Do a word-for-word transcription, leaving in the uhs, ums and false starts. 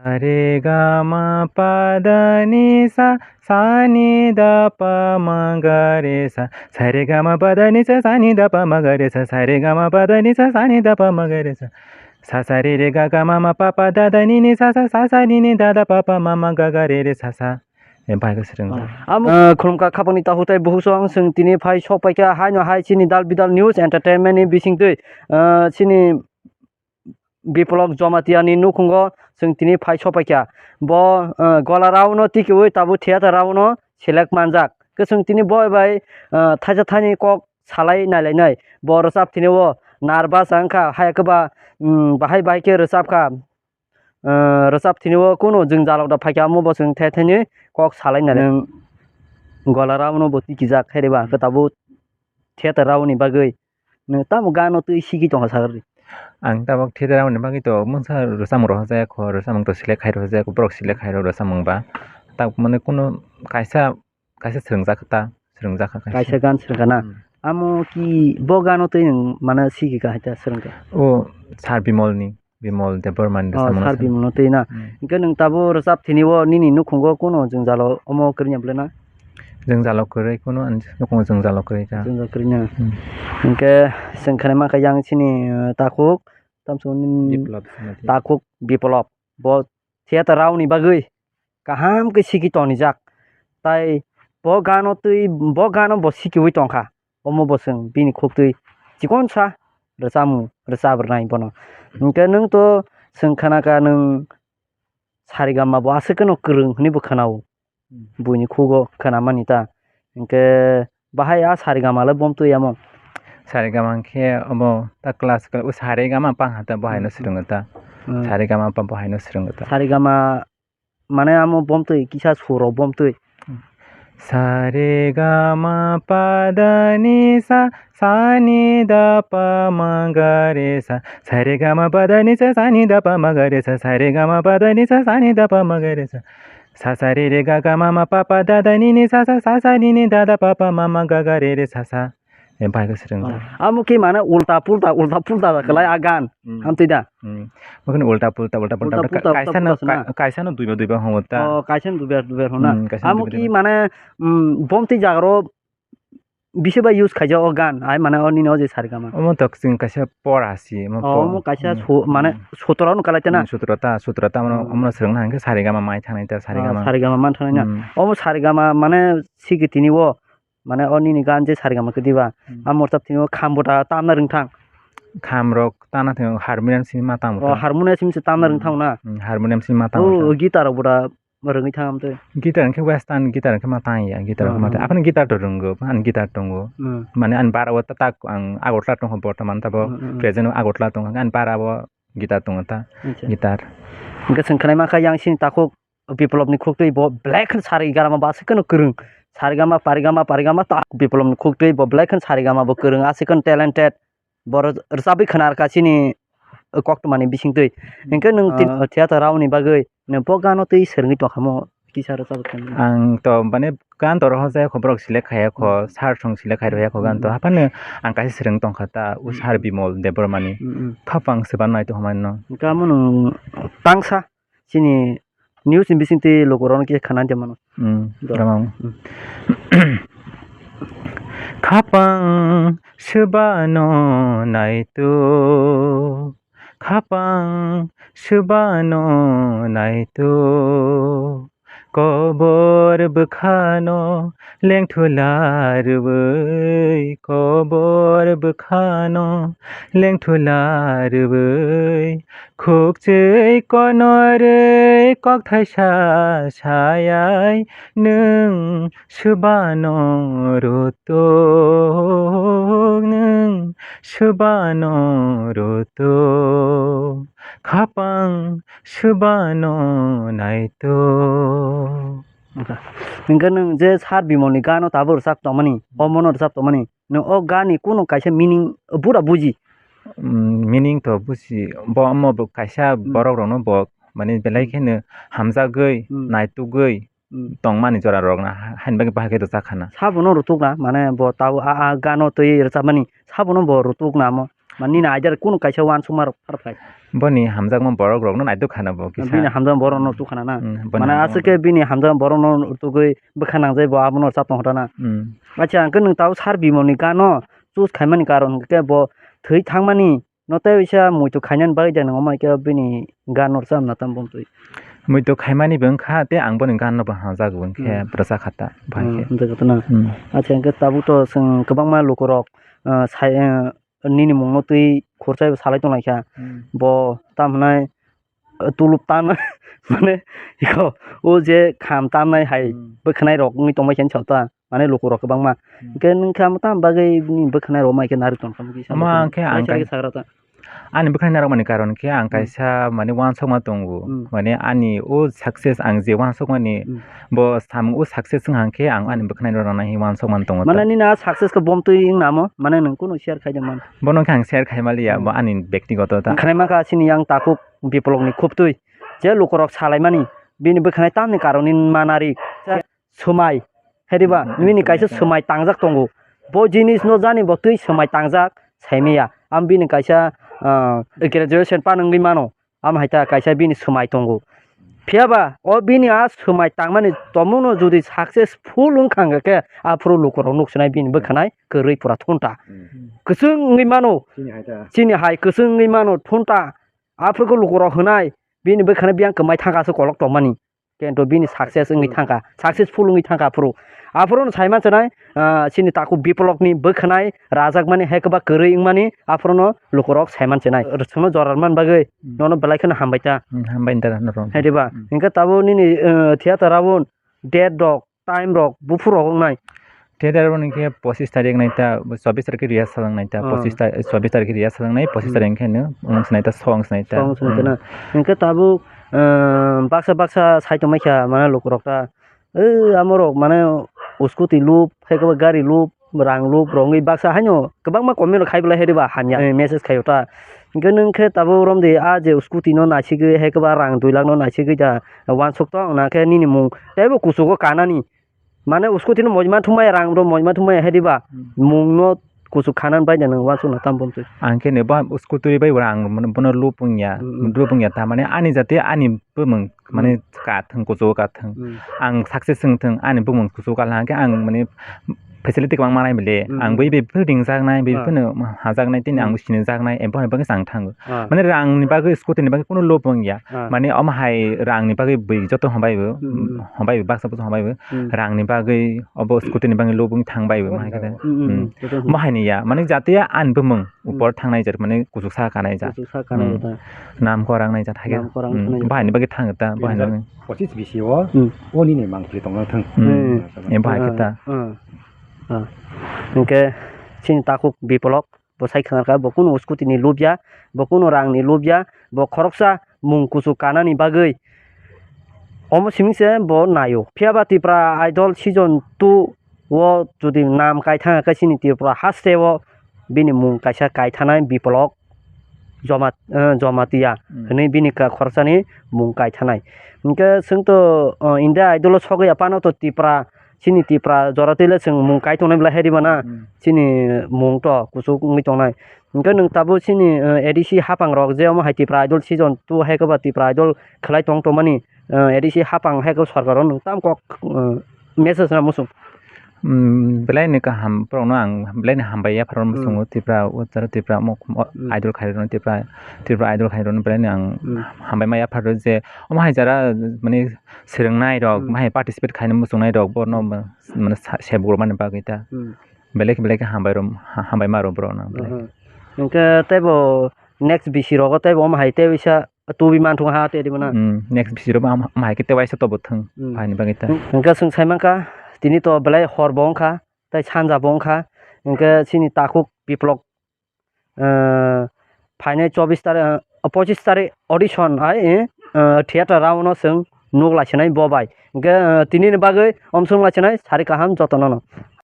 Sa re ga ma pa da ni sa, sa ni da pa ma ga re sa. Sa re ga ma pa da ni sa, sa ni da pa ma ga re sa. Sa re ga ma pa da ni sa, sa ni da pa ma ga re sa. Sa sa re re ga ga ma ma pa pa da da ni ni sa sa, sa sa ni ni da da pa pa ma ma ga ga re re sa sa. E bai ga sreng da. Ah, amo, ah, khulumkha khapangni takhuk tei bukhuk song, chwng tini phai sok paikha haino hai chini Dal Bidal News Entertainment ni bisingtwi, ah, chini Biplop Jamatia ni nukhungo chwng tini phai sok paikha. Bo, ah, gola rao no tikiui tabuk theater rao no select manjak. Khe chwng tini bo bai, ah, thaisa thaini kok salai nailainai. Bo rwchap tini o nervous wngkha, hai khe ba, um, bahai bahai khe rwchap kha. Ah, rwchap thini o kunu jwngjalok da phaikha, omo bo chwng the thani kok salai nai. Nwng gola rao no bo tikijak khe reba, hwnkhe tabuk theater rao ni bagwi nwng tamo gano twi sigi tongkha sakhe rw. Ang tabuk theater rao ni bagwi to mungsa rwchapmung rohorjak kho, rwchapmung to select khai rohorjak kho, borok select khai rw rwchapmung ba. Tabuk mane kunu kaisa kaisa swrwngjak kha ta, swrwngjak kha kaisa. Kaisa gan swrwngkha na? Hmm. Amo ki bo gano twi nwng mane sigi kha hai ta swrwngkha? O Sir Bimol ni, Bimol Debbarma ni. Oh, rwchapmung Sir swrwng-, Bimol no twi na? Hmm. Hwnkhe nwng tabuk rwchap thini o nini nukhungo kuno jwngjalo omo kwrwngya bwle na? Jwngjalo kwrwi kuno, ani nukhungo jwngjalo kwrwi kha. Jwngjalo kwrwi na? Hmm. Hwnkhe chwng khnai mankha yang chini, uh, takhuk, tamsok nini Biplop Jamatia. Takhuk Biplop. Bo theater rao ni bagwi kaham khe sigi tonijak. Tai bo gano twi, bo gano bo sikiui tongkha. Omo bo chwng bini khuktwi chikonsa rwchapmung rwchap rwnai bono. Hwnkhe nwng to chwng khnakha nwng Saregama bo aswk kheno kwrwng hwnwi bo khwnao. Hmm. Buini khugo khwnamani ta. Hwnkhe bahai a Saregama le bom twi yamo. Saregama hwnkhe omo ta class, o Saregama pang ha ta bo haino, hmm, swrwngo ta. Hmm. Saregama pa bo haino swrwngo ta. Saregama mane amo bom twi kisa sur rok bom twi. Sa re ga ma pa da ni sa, sa ni da pa ma ga re sa. Sa re ga ma pa da ni sa, sa ni da pa ma ga re sa. Sa re ga ma pa da ni sa, sa ni da pa ma ga re sa. Sa sa re re ga ga ma ma pa pa da da ni ni sa sa, sa sa ni ni da da pa pa ma ma ga ga re re sa sa. E bai khe swrwng. Oh, amo khe mane ulta pulta, ulta pulta, hmm, khlai a gan. Hmm. Hamtwi da? Hmm. Bo kheno ulta pulta, ulta pulta, ulta pulta, ulta pulta, kaisa no, ulta pulta ka-, kaisa no duibar duibar hongo ta. Oh, kaisa no duibar duibar hona. Hmm, kaisa no duibar duibar. Amo khe mane, um, bom twi jaga ro bisi bai use khaijak o gan, ai mane o nini o je Saregama. Omo to chwng kaisa pora si, omo, oh, po-, omo kaisa, hmm, so-, mane, hmm, sotro no kalai tena? Hmm, sotro ta, sotro ta, omo, hmm, omo swrwng na hwnkhe Saregama mai thangnai ta, ah, Saregama. Saregama man thangnai na. Hmm. Omo Saregama mane sigi tini o Mane o nini gan je Saregama khe diba, hmm, a morta tini o kham bota tamna rwngthang. Kham rok tamna thang harmonium simi ma tamo. Oh, ta. Harmonium simi se tamna, hmm, rwngthang na. Hmm, harmonium simi ma tamo. Oh, ta. Guitar rok bota rwngwi thang amtwi. Guitar hwnkhe western guitar hwnkhe ma tang ya, guitar, hmm, hwnkhe ma tang. Hmm. Aphano guitar to rwngo, ani guitar tongo. Hmm. Mane ani bara o ta tak ang Agartala tongkha bortoman tabo, hmm, hmm, hmm, present o Agartala tongkha, ani bara o guitar tongo ta, acha, guitar. Hwnkhe chwng khnai mankha yang sini takhuk Biplop ni khuktwi bo belai kheno Saregama bo aswk kheno kwrwng. Saregama, Paregama, Paregama, ta Biplop ni khuktwi bo belai kheno Saregama bo kwrwng, aswk kheno talented. Bo rw-, rwchabwi khna rwkha chini koktwmani bisingtwi. Hwnkhe nwng tin-, ah, theater rao ni bagwi nwng bo gano twi swrwngwi tongkha mo kisa rwchabwi khna. Ang to mane gan to rohorjak kho, borok select khaiya kho, hmm, sir song select khai rohya kho gan to. Hmm. Haphano ang kaisa swrwng tongkha ta, o, hmm, Sir Bimol Debbarma ni. Hmm, hmm. Khapang swba nai tongmani no. Hwnkhe amo nwng tangsa. Chini news ni bisingtwi lukurokno kisa khna de mano. Hmm, do. Ramang. Hmm. Khapang swbano naito, khapang swbano naito, kobor bwkhano lengthula rwui, kobor bwkhano lengthula rwui, khukchwi konorwi kokthaisa sayai, nwng swbano rutuk, nwng swbano rutuk, khapang swbano naito. Wngkha. Hwnkhe nwng je Sir Bimol ni gano tabuk rwchap tongmani, omono rwchap tongmani, nwng o gani kunu kaisa meaning bura buji? Mm, meaning to buji, bo omo bo kaisa, mm, borok rokno bo mane belai, mm, kheno hamjagwi, mm, naitugwi, mm, tongmani jora rok na, ha-, haini bagwi bahai khe rwchak khana. Sabono rutuk na, mane bo tabo a, a gano twi rwchapmani, sabono bo rutuk na mo. Mane nini idea kunu kaisa uansukma rok phar phai. Boni hamjakma borok rokno naitugkhana bo kisa. Bini hamjakma borok no tukha na na. Hmm, boni Mane hamjakma aswk khe bini hamjakma borok no tugwi bwkha nangjai bo abono chapang hota na. Hmm. Acha hwnkhe nwng tabuk Sir Bimal ni gano choose khaimani karon hwnkhe bo thwi thangmani no tei waisa muitu khainani bagwi de nwng omo khe bini gan no rwchapna tam bumtwi. Muitu khaimani bo wngkha tei ang boni gan no bo hamjak bo wngkhe Hmm. rwchak kha ta, bahai Hmm, khe. Hwnjak kha ta na. Hmm. Acha hwnkhe tabuk to chwng kwbangma lukurok, ah, sai, ah, nini mungno twi khorchai bo salai tonglaikha. Hmm. Bo tamo hwnai, ah, tulup tam mane iko o je kham tamnai hai Hmm. bwkhwnai rok wngwi tongbai khe sota. Mane lukurok kwbangma. Hmm. Hwnkhe nwng khe amo tamo bagwi bini bwkhwnai rok mai khe narwk tongkha mokhe Omo hwnkhe ang sagra ta. Ani bwkhwnai narwkmani karon khe ang Hmm. kaisa mane uansukma tongo. Hmm. Mane ani o success ang je uansukmani Hmm. bo samung o success wngkha hwnkhe ang ani bwkhwnai rok rwnai hinwi uansukmani tongo ta. Mane nini a success khe bomtwi wngna amo? Mane nwng kunu share khaide man? Bono khe ang share khaimaliya, Hmm. bo ani bektigoto ta. Khwnaima kha chini yang takhuk Biplok ni khubtwi je lukurok salaimani bini bwkhwnai tamni karon wngwi manarik. Swmai, hai diba? Hmm, Nini swmai kaisa khe. Swmai tangjak tongo. Bo jinis no jani bo twi swmai tangjak saimaya. Am bini kaisa, ah, graduation pan wngwi mano. Am hai ta kaisa bini swmai tongo. Phiya ba o bini a swmai tangmani tomung no jodi successful wngkha hwnkhe aphuru lukurok nuksinai bini bwkhanai kwrwi pura thunta. Hmm. Kwchwng wngwi mano. Chini hai ta. Chini hai kwchwng wngwi mano thunta. Aphuru khe lukurok hwnai bini bwkhanai biyang kwmai thangkha aswk kolok tongmani. Kento bini success wngwi Hmm. thangkha, successful wngwi thangkha aphuru. Aphuru no saiman chenai, ah, chini takhuk Biplok ni bwkhanai rajakmani hai kwba kwrwi wngmani aphuru no lukurok saiman chenai. Rwchapno jora rwmani bagwi Hmm. nono belai kheno hambai ta. Hmm, hambai ta norok. Hai diba? Hmm. Hwnkhe tabuk nini, ah, theater abo date rok, time rok, buphuru rok wngnai. Theater abo hwnkhe pochis tarik nai ta, chobis tarik khe rehearsal wngnai ta, Ah. pochis ta-, chobis tarik khe rehearsal wngnai, pochis Hmm. tarik khe no wng sinai ta, song sinai ta. Song sinai ta Hmm. na. Hwnkhe tabuk, ah, baksa baksa sai tongmai kha, mane lukurok ta, "Ei, amorok mane scooty lup, hai khe gari lup, rang lup," rwngwi baksa haino kwbangma comment rok khai bolai hai diba hamya, eh, message khaio ta. Hwnkhe nwng khe tabuk romdi a je scooty no naisigwi, hai khe ba rang dui lakh no naisigwi da uansuk tong, na khe nini mung teibo kuchugo kanani. Mane scooty no mojma thumaya, rang rok mojma thumaya, hai diba? Hmm. Mung no kuchuk khanani bai da nwng uansukna tam bumtwi. Ang khe ne ba scooty bai rang mane bono lup wngya, Hmm, hmm. lup wngya ta mane ani jate ani bumung mane Hmm. ka thwng kuchugo ka thwng. Hmm. Ang success wng thwng ani bumung kuchugo ka lang khe ang mane facility kwbang manai bile. Hmm, Ang hmm. bai bai phano ringjaknai, bai Ah. phano hajaknai, tini Hmm. ang sinijaknai, abo hai bagwi ang thango. Ah. Mane rang ni bagwi scooty ni bagwi kunu lup wngya. Ah. Mane omo hai rang ni bagwi bwi joto hambai bo, Hmm, hmm. hambai bo, baksa baksa hambai bo. Hmm. Rang ni bagwi obo scooty ni bagwi lup wng thangbai bo, Obo hai hai khe. Hmm, hmm, Hmm. hmm. Omo hai ni ya, mane jatiya ani bumung Hmm. upor thangnai jat, mane kuchuk sa kanai jat. Kuchuk sa kanai Hmm. jat. Nam korang nai jat hai khe. Nam korang Hmm. nai jat. Bahai ni bagwi thang ta, bahai ni bagwi. Pochis bisi o, Hmm. o nini mangpili tongna thang. Hmm. Hmm. Abo hai khe ta. Ah. Ah. Hwnkhe chini takhuk Biplok. Bo sai khwna kha, bo kunu scooty ni lubya, bo kunu rang ni lubya, bo khoroksa mung kuchuk kanani bagwi. Omo simi se bo naio. Phiya ba Tipra Idol season two o jodi nam kai thang khe chini Tripura haste o bini mung kaisa kai thanai Biplok Joma-, eh, Jamatia Hmm. hwnwi bini ka-, khoroksani mung kai thanai. Hwnkhe chwng to, eh, India Idol o sogwi ya phano to Tipra Chini Tipra jora twi le chwng mung kai tongnai belai hai diba na? Hmm. Chini mung to kuchuk wngwi tongnai. Hwnkhe nwng tabuk chini, eh, A D C hapang rok je omo hai Tipra Idol season two hai khe ba Tipra Idol khlai tong tongmani, eh, A D C hapang hai khe sorkar o nwng tam kok, eh, message na muchung? Hmm, belai ni kaham borok no ang belai ni hambai yaphar Hmm. muchungo Tipra, o jora Tipra mo, mo Hmm. Idol khai rok no Tipra, Tipra Idol khai rok no belai ni ang Hmm. hambai ma yaphar je omo hai jora mani swrwngnai rok, Hmm. bahai participate khaina muchungnai rok, bono Hmm. mane sa-, sebuk rwmani bagwi ta. Hmm. Belai khe, belai khe hambai rw-, ha-, hambai ma rw borok no belai khe. Aha. Hwnkhe teibo next B C rogo teibo omo hai tei bisa tubi manthung ha tei rwmana. Hmm, next B C rogo omo hai khe tei waisa tobo thung, Hmm. bahai ni bagwi ta. Hwnkhe chwng sai mankha, tini to belai hor bo wngkha, tei sanja bo wngkha, hwnkhe chini takhuk Biplok ah, phainai chobbish tari-, ah, pochish tarik audition hai, eh, ah, theater round o chwng nuk lai sinai bo bai. Hwnkhe, ah, tini ni bagwi omsong lai sinai sari kaham jotono no.